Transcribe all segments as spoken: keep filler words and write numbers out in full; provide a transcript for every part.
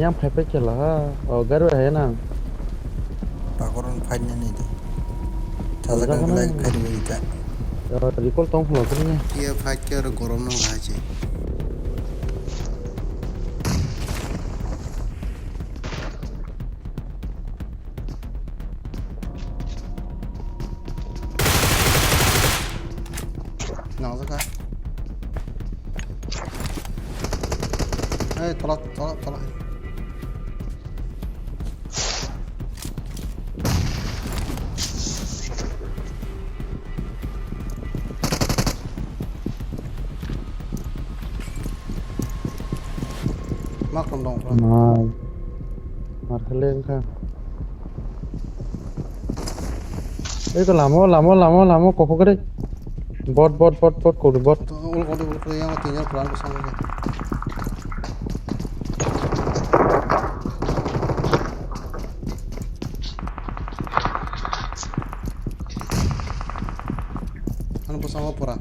Yang phai phai khe la ha. O gari hai nang. Pakoron fight ne ni de. Thajak Thajak ang belai nang. Fight ni de. Yo, recall tong phla kuni. Iya fight khe aro gorom no hai che. Nang jaka. Hey, tolak, tolak, tolak. Ma kon dong phla. Mar. Mar khe le wngkha. Eko lamo, lamo, lamo, lamo, kophok re. Bot, bot, bot, bot, kodu bot. To, ul kodu, ul kodu, yang tinggal pelan pesan aja. Ano pesan apa pura?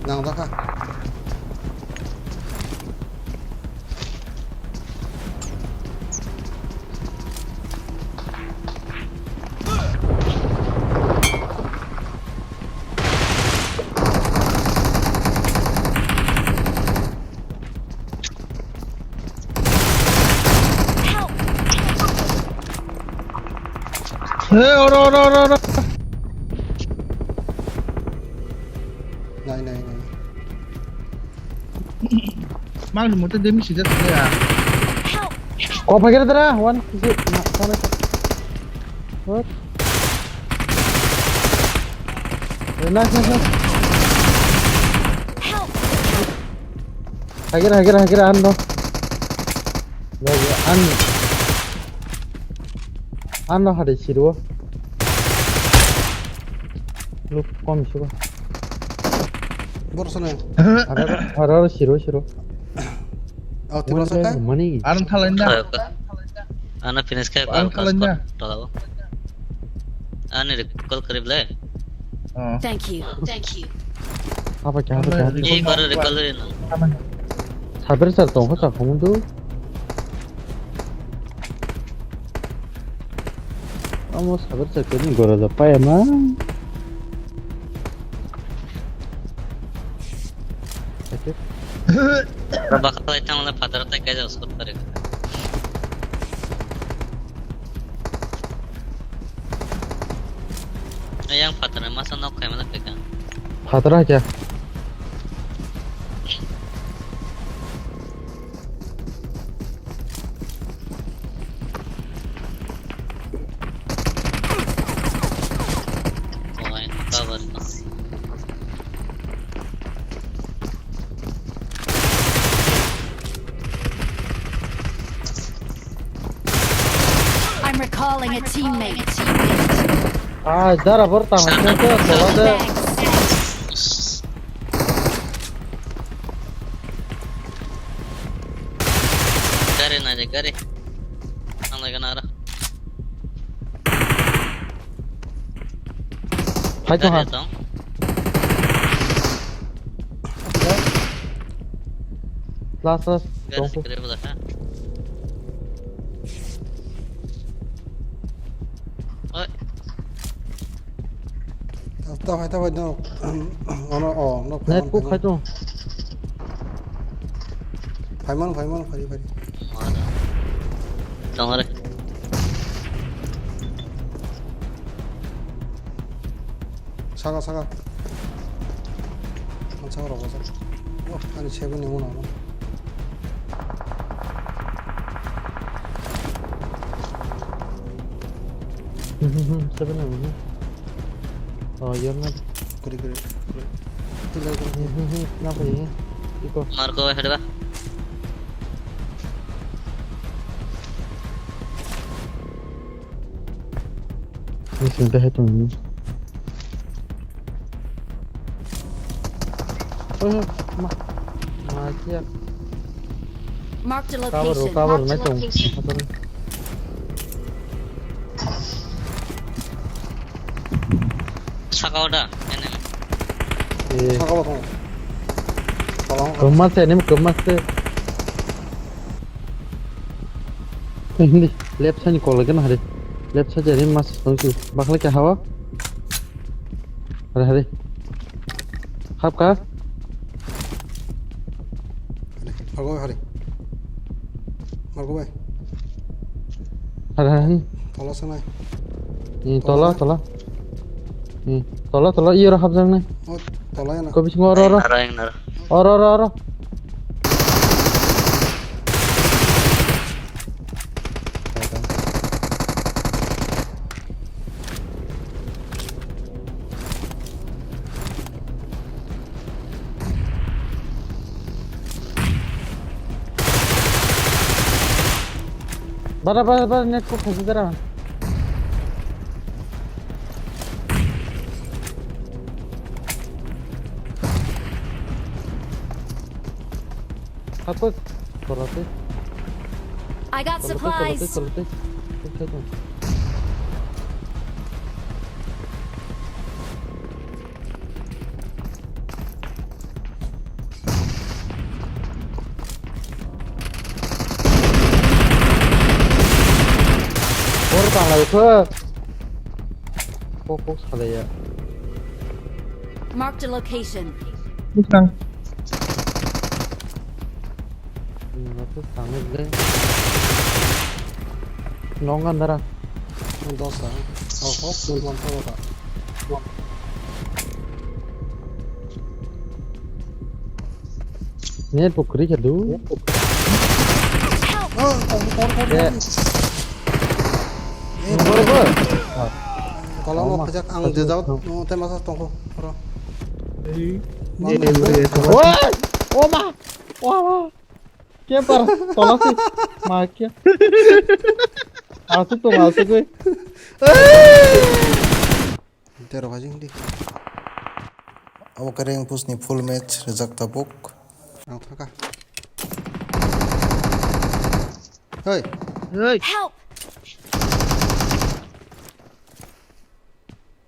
Nang da kha. Hey, oro, oro, oro, oro. Nai, nai, nai. Mang ni mote demi sida sida ya. Kok pakai dara, wan, sisi, na, sana, sana. What? Eh, nice, nice, nice. Hagira, hagira, hagira, ano. Ya, ya, ano. Ano hari siru. Look, kom siru. Bor sana. Ada, ada, ada siru, siru. Oh, tiba sakai? Mani. Ano thalain da. Ano finish kai. Ano thalain da. Tolabo. Ani recall kari bole. Oh. Thank you. Thank you. Apa kya, apa kya? Recall, recall rin. Saber sar tong kha kha mundu. Amo saber sar kini gora da paya ma. Bakal itu malah father tak aja usut kare. Yang father masa nok kayak mana pegang? Father aja. I'm recalling a teammate. Ai, dara bor tama khe to, tola de. Thanks. Gari na de, gari. Ang lagi nara. Hai to ha. Last, last. Gari sikre bela ha. Oi. Ta, ta, ta, ta, no. Ono, oh, no. Net cook khai to. Phaimano, phaimano, phari, phari. Tongare. Saka, saka. Ang saka rok basa. Oh, ani seven ni uno. Hmm, hmm, hmm, seven ni uno. Oh, you're not. Kuri, kuri, kuri. Tila, kuri. Hmm, hmm, hmm, kenapa ini? Iko. Marco, head ba. Ini sudah itu ini. Ma, ma, kia. Marked a cover, location. Cover, nai tong. Saka o da, enemy. Eh. Saka o tong. Tolong. Kemas ya, ini kemas ya. Ini left side ni kol lagi na hari. Left side ni mas tong su. Bakal ke hawa. Hari hari. Hap ka? Margo bai, hari. Margo bai. Hari hari. Tola sanai. Ini tola tola. Hmm. Tola, tola, iya, oro hapjak nai. Oh, tola ya na. Ko bisingo oro, oro. Naro, yang naro. Oro, oro, oro. Bara, bara, bara, net ko khasi dara. Hapus, korate. I got supplies. Korate, korate, korate. Bor tanglai kho. Kok kok salaiya. Marked a location. Bwsang. Hmm, aku sangat deh. Nong andara. Dosa. Oh, oh, belum tahu, Kak. Net bo kwrwi kha du. Oh, oh, oh, oh, oh. Eh. Eh, bor, bor. Kolom rok khajak ang jejao, oh, tei masa tongkho, oro. Ei, ei, ei, ei. Oi! O ma! O ma! Camper, tola si. Ma kya? Asuk tong, asuk oi. Tero hajing di. Abo khe rank push ni full match rijak tabuk. Ang thaka. Hei. Hei. Help!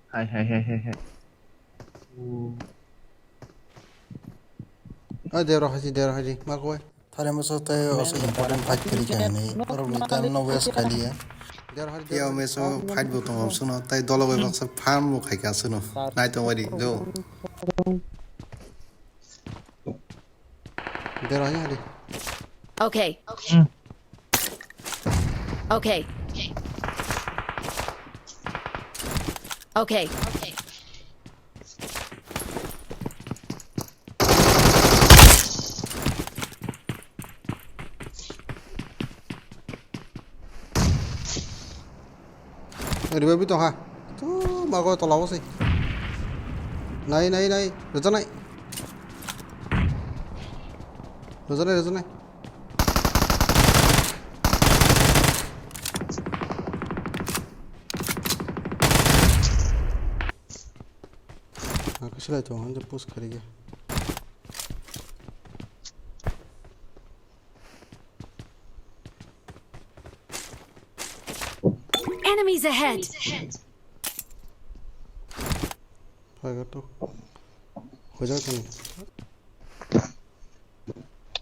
Hai, hai, hai, hai, hai. Oi, dero haji, dero haji. Ma koi? Thare masa tei oso important fight kiri khe hinwi. Borok ni time no waste khai liya. Dero haji, dero haji. Yo meso fight bo tongo suno. Tei dolo bai baksa farm bo khai kha suno. Nai tong wadi do. Dero haji hadi. Okay. Hmm. Okay. Okay. Revive tongkha. Tu mago tola o se. Nai, nai, nai. Rejanai. Rejanai, rejanai. Ang khe silai tongo, hwnjak push kharige. Enemies ahead! Phaiga to. Hojak tong.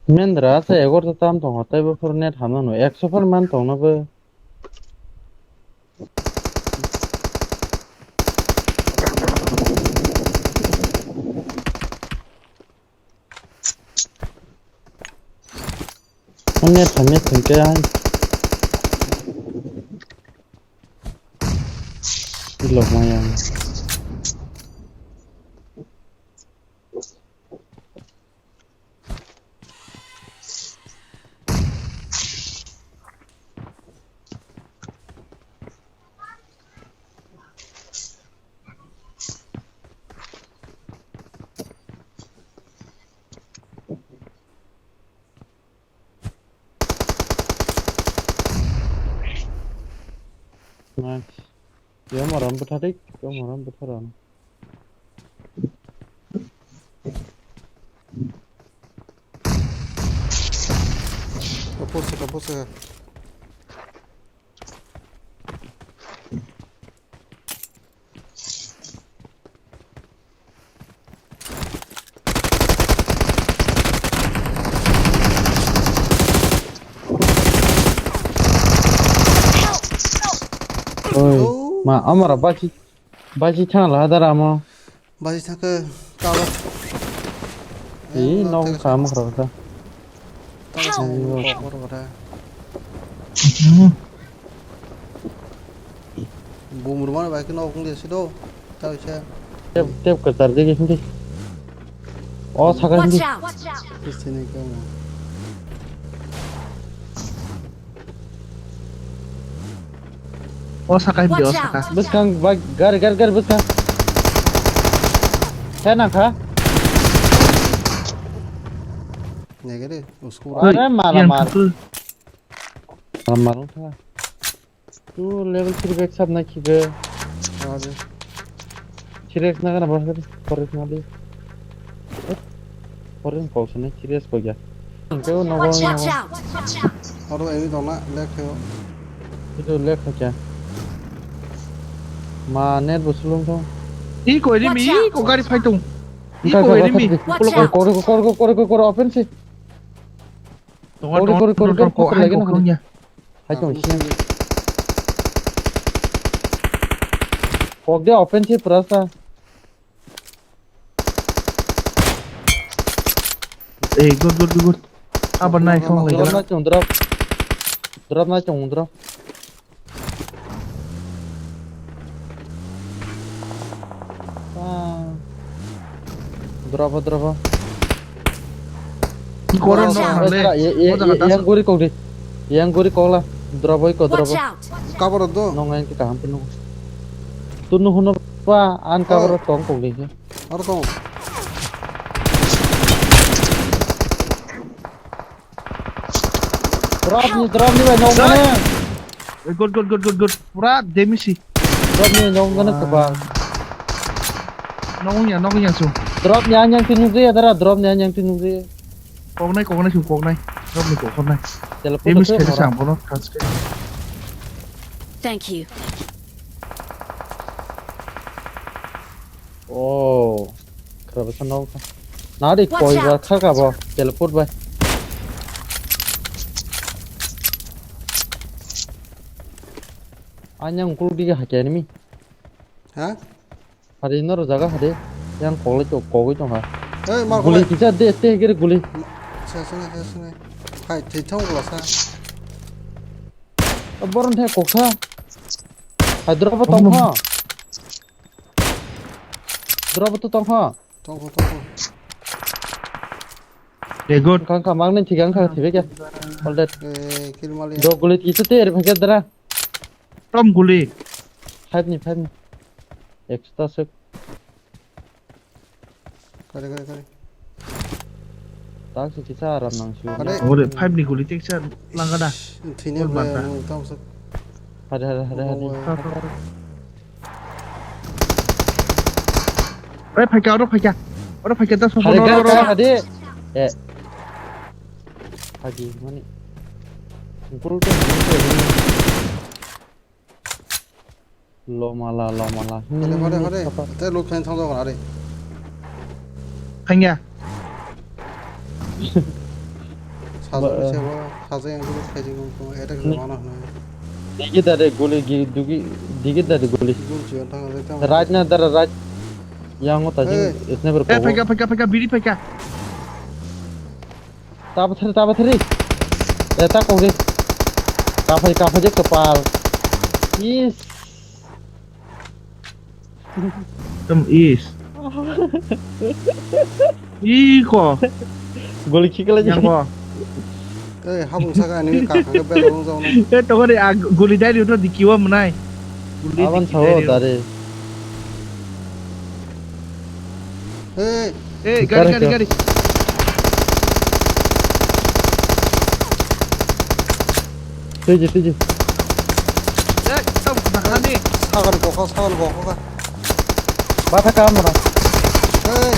Mendra sa egor ta tam tongo, tei bo phuru net hamya no, ekso phar man tongno bo. Net hamya thwngkhe hai. Pilok maya. Nice. Yo moram bwthadik, yo moram bwtharam. Push ka, push ka. Oi, oh, ma, amara baji, baji thang la dara mo. Baji thang ke kawa. Ih, nok ka mo khara ta. Tago sa boro boro. Bumruma bai ke nok ungde sido. Tago sa. Tep, tep ka tar de ke hindi. O saka hindi. Watch out! Kis tene ke mo. O saka hindi, o saka. Bwskang bai gari, gari, gari bwskang. He nang kha? Negere, usko. Oi, are mala yang mar. Satu. Mala mar wngkha. Tu level three back sab nai khibe. Are. Three X na gana bahar, four X na di. Four X kok sene three X kok ya. Teo nogo nogo. Aro emi dona lek khayo. Itu lek khacha. Ma net bo sulung tong. I koi ri mi, i ko gari phai tong. I koi ri mi. Kore kore kore kore kore open si. Tongo, kore tongo, kore kore tongo, kore tongo, kore hai lagi kok na. Hai tong siya. Kok dia open si pura sa. Eh, good, good, good, good. Apa naik kong lagi? Drop na chong drop. Drop na chong drop. Ah. Drop, drop. Ki koron no hale. Yang guri kok di. Yang guri kok la. Drop oi ko drop. Cover do. Nong yang kita hampir nong. Tunu hono pa an cover tong kok di. Aro tong. Drop ni, drop ni bai nong mane. Eh, good, good, good, good, good. Pura damage si. Drop ni nong mane kebang. Nong ya, nong ya su. Drop ni anyang tin nung ya dara, drop ni anyang tin nung ya. Koknai, koknai su, koknai. Drop ni koknai. Teleport. Damage khe sang bono, touch khe. Thank you. Oh, khara bwsa nok kha. Nari koi bar kha ka bo, teleport bai. Anya ungkul dige hakya enemy. Ha? Hari noro jaga hade. Yang kogoi to, kogoi tong ha. Hey, mar guli kisa de, te gere guli. Sa sa sa sa. Hai, thei thong gula sa. Boron the koksa. Hai drop tong ha. Drop tu tong ha. Tong ko, tong ko. Eh, good. Kang kamang nen tigang kang tibe kya. All that. Eh, kill mali. Do guli itu te er bhage dara. Tom guli. Five ni, five ni. Extra sek. Kare, kare, kare. Tak si kisa aram nang si. Kare. Ore, five ni guli teksa langada. Thine banta. Hade, hade, hade, hade. Ore phaikha, oro phaikha. Oro phaikha, das. Hade, oro, oro, oro. Hade. Eh. Hadi, mani. Guru tu. Lomala, lomala. Hore, hore, hore. Te loot khaina thang jago, are. Thangya. Sajak ni sebo, sajak yang dulu khaijak yang kong, attack ni mana hna. Digi dare guli, gi-, dugi, digi dare guli. Gun chiyan thang jago, thang. Right na dara, right. Yang uta jing, eh, sniper. Eh, phaikha, phaikha, phaikha, biri phaikha. Tabo thari, tabo thari. Eh, ta kok de. Kaphai, kaphai je kepal. Is. Tam is. Iko. Goli khikla yang ko. Eh, habung saka ani ka khang bel rong jong. Eh, tokore a goli dai ri to dikiwa mnai. Goli aban diki sao dai ri. Dare. Hey, hey, gari, gari, gari. Tuju, tuju. Hey, tam, nah, ni. Sakan kok, sakan kok, kok. Bata kamera. Hey.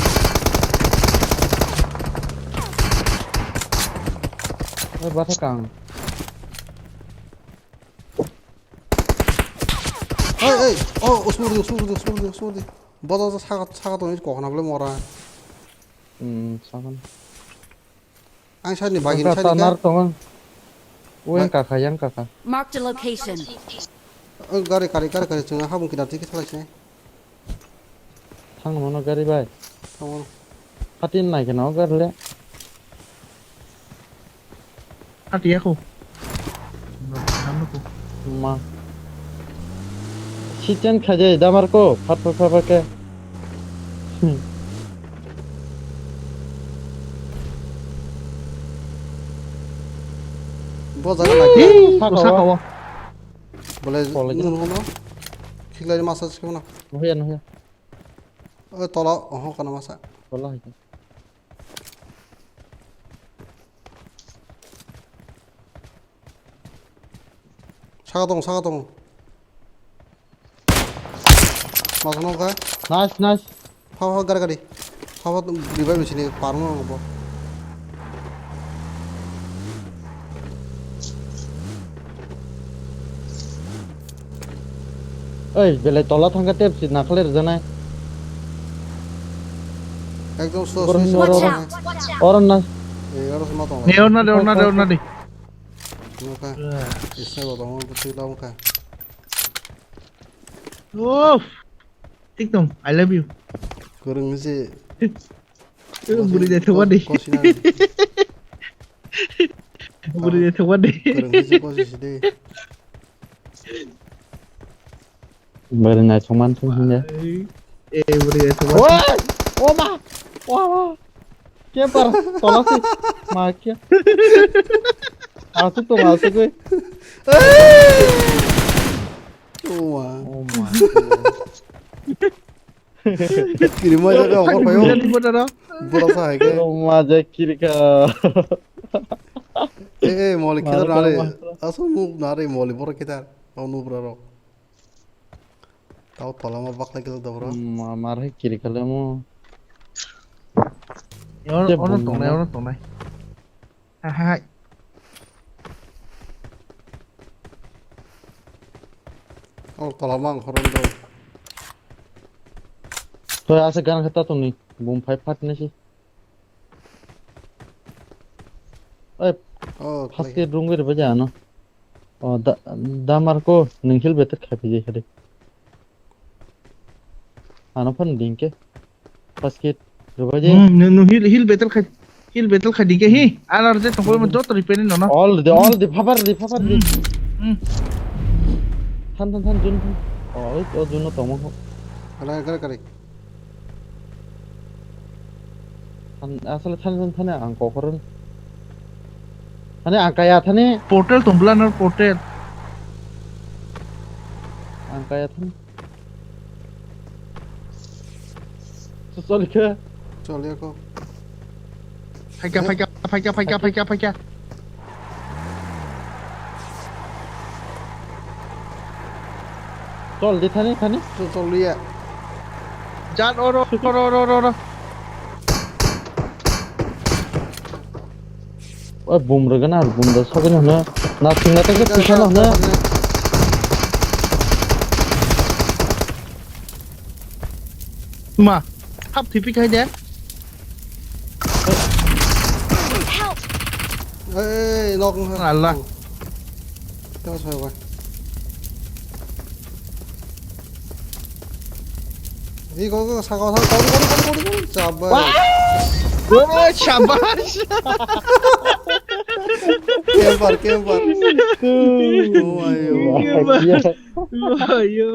Hey, bata kang. Ei, ei, oh, oh, sumur di, sumur di, sumur di, sumur di. Bodo, bodo, saka, saka tongni kokna bole mora. Hmm, sakon. Ang side ni bagi ni side ni tanar ka. Tongo. Weng kaka, yang kaka. Marked a location. Oh, gari, gari, gari, gari, chunga habung kina tiki salai se. Thang mono gari bai. Thang mono. Hatin nai kena o gari le. Hati aku. Ma. Sichen khaje damar ko phat phat phat phat ke. Bo jaga lagi. Ih, saka o. Saka o. Bole. College. Nunu no. Khiklai masa sikhe no. Nuhiya, nuhiya. O tola, oho, kono masa. Tola hai. Saka tong, saka tong. Masa nong kha? Nice, nice. Pha, pha, gari, gari. Pha, pha, revive sini, parung nong bo. Oi, belai tola thangkha tep si nakhale rwjanai. Ekdom so, Borok so, ni so, oro, so. Watch out! Oro na. Ei, oro sima tong. Ei, oro na de, oro na de, oro na de. Nokha. Yes. Isna bo tong, bo twi la nokha. Uff. Tik tong, I love you. Kurang si. Buri de thwa de. Kosina. Buri de thwa de. Kurang si kosi si de. Bari na chongman thung hinde. Eh, buri de thwa. Oi! O ma! O ma! Ke par tola si. Ma ke. Asu to asu koi. O ma. O ma. Kiri ma jaga ongkor payo. Bura sa hai ke. O ma ja kiri ka. Eh, eh, moli kita nare. Asu mu nare moli bor kita. Tau nu bro. Tau tola ma baklai kisa da bro. Ma, mar hai kiri kale mo. Ono tongnai, ono tongnai. Hai, hai, hai. Oh, tola ma ang khorom do. Toi asa gan khata tongni. Bum phai phat nasi. Oi, oh, first aid room gari baja ano. Oh, da, da Marco, nung heal better khai pijai khade. Ano phan ding ke. First aid, roba je. Hmm, nung, nung heal, heal better khai, heal better khai ding ke hi. Ar ar je tongkol mo joto repair ni nono. All the, all the, phabar di, phabar di. Hmm. Hmm. Than, than, than, jun, than. Oh, oh, jun no tongmo. Kare, kare, kare. Than, asole than, than, than, ang kokoron. Thani ang kaya thani. Portal tong bla nor portal. Ang kaya thani. Choli khe. Choli ako. Phaikha, phaikha, phaikha, phaikha, phaikha, phaikha. Chol di thani, thani. Chol, chol liya. Jat oro, oro, oro, oro, oro. Oi, bum rwgana, bum da sogwi no hwno. Na thwngna tei khe tisa no hwno. Ma, hap thwi pi khai de. Help! Ei, nok wngkha. Allah. Tamo soi bai. Ri go go saka saka kori kori kori kori kori. Sabai. Oh, shabash. Camper, camper. Oh, ayo. Camper. Ayo.